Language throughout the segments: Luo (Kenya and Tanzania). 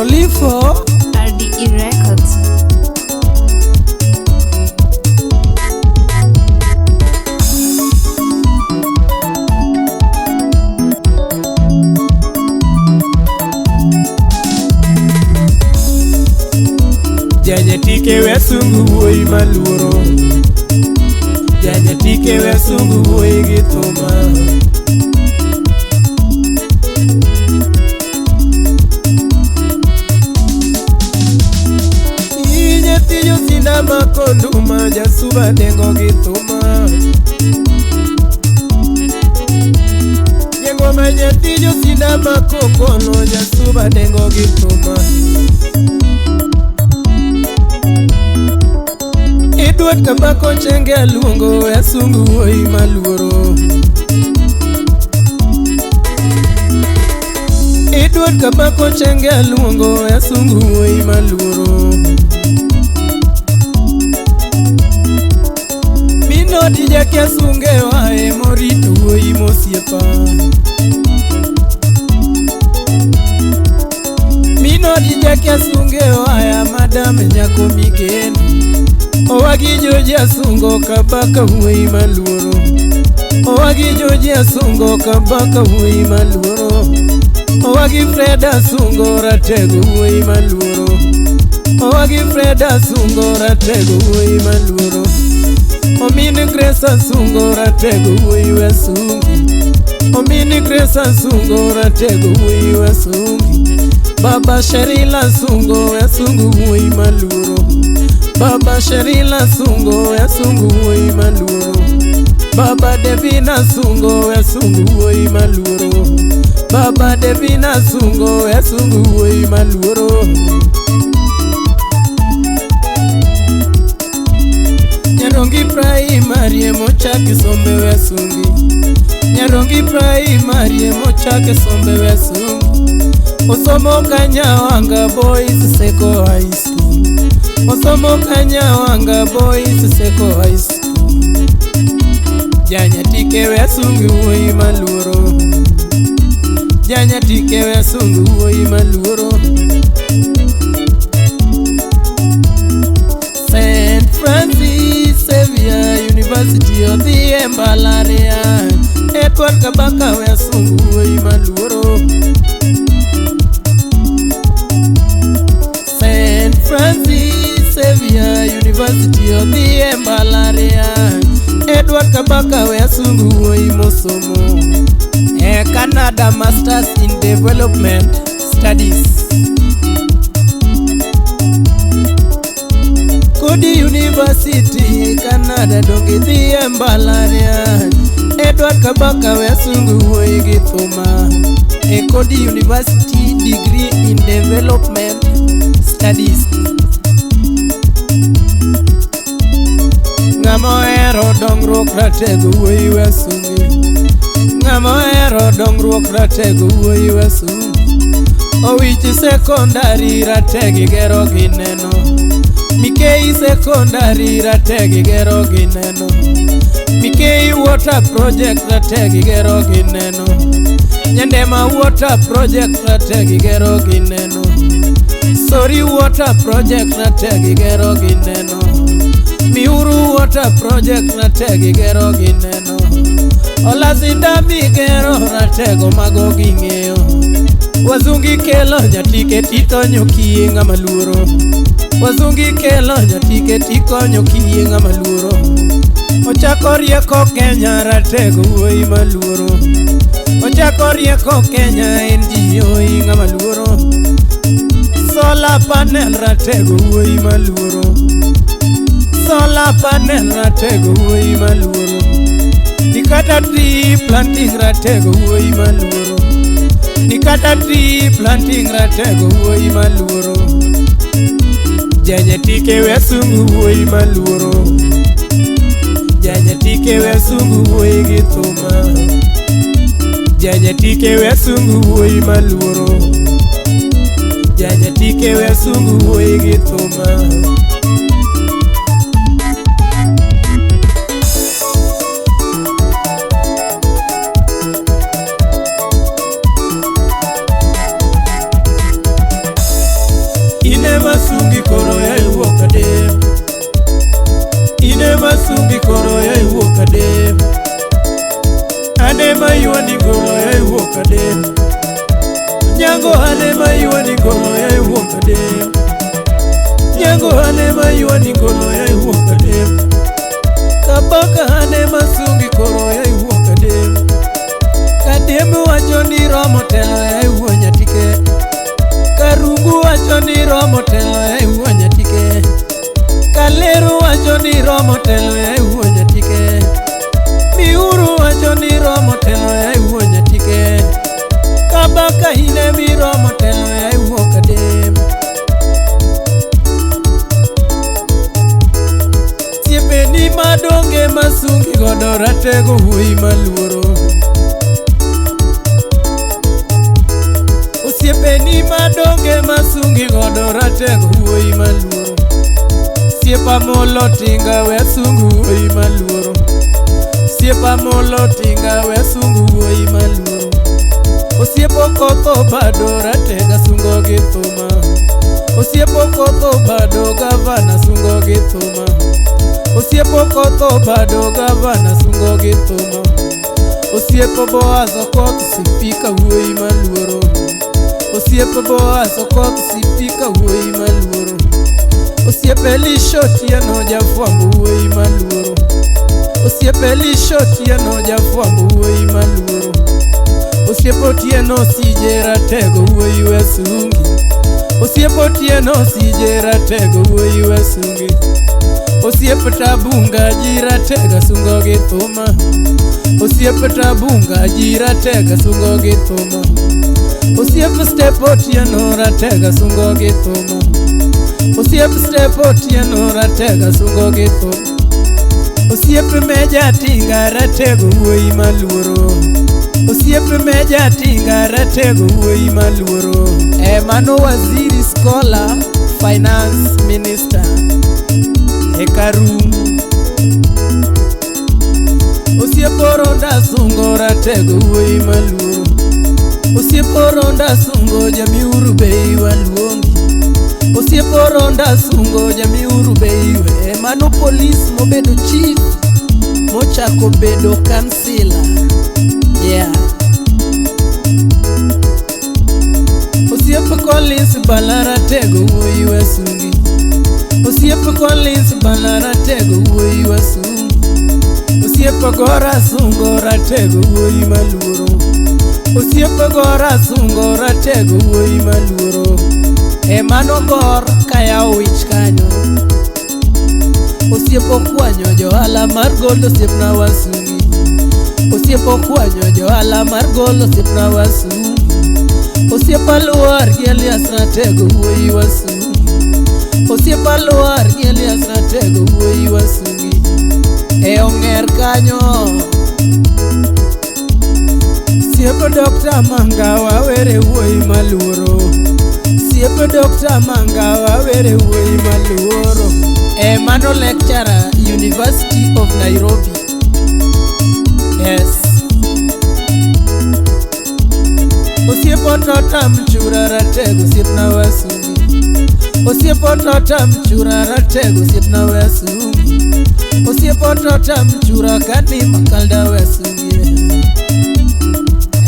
Olifo. RDE Records. Janyatike we asungu wuoyi maluoro. Janyatike we asungu wuoyi gi thuma. Nyathi josinda makonduma jasuba dengo gi thuma. Nyangoma nyathi josinda makokono jasuba dengo gi thuma. Edward Kabaka Ochenge aluongo asungu wuoyi maluoro. Edward Kabaka Ochenge aluongo asungu wuoyi maluoro. Minodi jakiasunge wae morito wuoyi mosiepa. Minodi jakiasunge waya madam nyako migeno. Owagi joji asungo Kabaka wuoyi maluoro. Owagi joji asungo Kabaka wuoyi maluoro. Owagi Fred asungo ratego wuoyi maluoro. Owagi Fred asungo ratego wuoyi maluoro. Omini Grace asungo ratego wuoyi wasungi. Omini Grace asungo ratego wuoyi wasungi. Baba Sherila asungo asungu wuoyi maluoro. Baba Sherila asungo asungu wuoyi maluoro. Baba Devina asungo asungu wuoyi maluoro. Baba Devina asungo asungu wuoyi maluoro. Nyarongi Primary mochaki sombe wasungi. Nyarongi Primary mochaki sombe wasungi. Osomo Kanyawanga Boys Seko High School. Osomo Kanyawanga Boys Seko High School. Janyatike we asungu wuoyi maluoro. Janyatike we asungu wuoyi maluoro. St. Francis Xavier University odhi e mbalariany. Edward Kabaka we asungu wuoyi maluoro. St. Francis Xavier University odhi e mbalariany. Edward Kabaka we asungu wuoyi mosomo. E Canada Masters in Development Studies. Kodi University Canada donge dhi e mbalariany. Edward Kabaka we asungu wuoyi gi thuma. E Kodi University degree in Development Studies. Ng'ama ohero dongruok ratego wuoyi wasungi. Ng'ama ohero dongruok ratego wuoyi wasungi. Owichi Sekondari rategi gero gi neno. Mikei Sekondari rategi gero gi neno. Mikei Water Project rategi gero gi neno. Nyandema Water Project rategi gero gi neno. Sori Water Project rategi gero gi neno. Miuru Water Project rategi gero gi neno. Olasinda migero ratego mago ging'eyo. Wazungi kelo nyatike titonyo kiye ng'ama luoro. Wazungi kelo nyatike tikonyo kiye ng'ama luoro. Ochako rieko Kenya ratego wuoyi maluoro. Ochako rieko Kenya NGO ng'ama luoro. Solar panel ratego wuoyi maluoro. Solar panel ratego wuoyi maluoro. Nikata tree planting ratego wuoyi maluoro. Nikata tree planting ratego wuoyi maluoro. Janyatike we asungu wuoyi maluoro. Janyatike we asungu wuoyi gi thuma. Janyatike we asungu wuoyi maluoro. Janyatike we asungu wuoyi gi thuma. Nyango ane maywani golo ya wuok adem. Nyango ane maywani golo ya wuok adem. Kabaka ane masungi koro ya wuok adem. Kadem wacho ni romo telo ya wuo nyatike. Karungu wacho ni romo telo ya wuo nyatike. Kaleru wacho ni romo telo ya wuo nyatike. Miuru wacho ni romo telo ya wuo nyatike. Kabaka ine miromo telo ya wuok adem. Siepeni madonge masungi godo ratego wuoyi maluoro. Osiepeni madonge masungi godo ratego wuoyi maluoro. Siepa molo tinga we sungu wuoyi maluoro. Siepa molo tinga we sungu wuoyi maluoro. Osiepo kotho bado ratega sungo gi thuma. Osiepo kotho bado gavana sungo gi thuma. Osiepo kotho bado gavana sungo gi thuma. Osiepo Boaz okoth sipika wuoyi maluoro. Osiepo Boaz okoth sipika wuoyi maluoro. Osiepe Elisha Otieno jafwambo wuoyi maluoro. Osiepe Elisha Otieno jafwambo wuoyi maluoro. Osiepo Otieno sije ratego wuoyi wesungi. Osiepo Otieno sije ratego wuoyi wesungi. Osiepo Tabunga ji ratega sungo gi thuma. Osiepo Tabunga ji ratega sungo gi thuma. Osiepo Step Otieno ratega sungo gi thuma. Osiep Step Otieno ratega sungo gi thuma. Osiep Meja Tinga ratego wuoyi maluoro. Osiep Meja Tinga ratego wuoyi maluoro. E mano waziri scholar finance minister e Karum. Osiep Ronda sungo ratego wuoyi maluoro. Osiep Ronda sungo jamiuru bei waluongi. Osiep Ronda sungo jamiuru bei we. Mano polis mobedo chief mochako bedo kansila. Yeah. Osiep Collins Bala ratego wuoyi wasungi. Osiep Collins Bala ratego wuoyi wasungi. Osiep Gora sungo ratego wuoyi maluoro. Osiep Gora sungo ratego wuoyi maluoro. E mano gor kayawo wich kanyo. Osiep okwanyo johala mar gol osiepna wasungi. Osiep okwanyo johala mar gol osiepna wasungi. Osiep Aluar gi Elias ratego wuoyi wasungi. Osiep Aluar gi Elias ratego wuoyi wasungi. E ong'er kanyo. Osiep Dr. Mangawa were wuoyi maluoro. Osiep Dr. Mangawa were wuoyi maluoro. E mano lecturer University of Nairobi. Yes. Osiep Otota mchura ratego osiepna wasungi. Osiep Otota mchura ratego osiepna wasungi. Osiep Otota mchura kani makalda wasungi.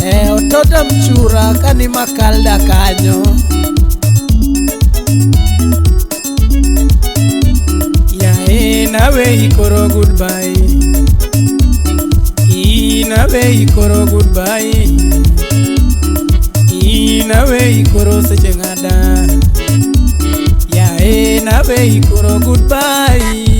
E Otota mchura kani makalda kanyo. Ya nawe ikoro goodbye. Inawe ikoro goodbye. Inawe ikoro seche ng'ada. Ya nawe ikoro goodbye.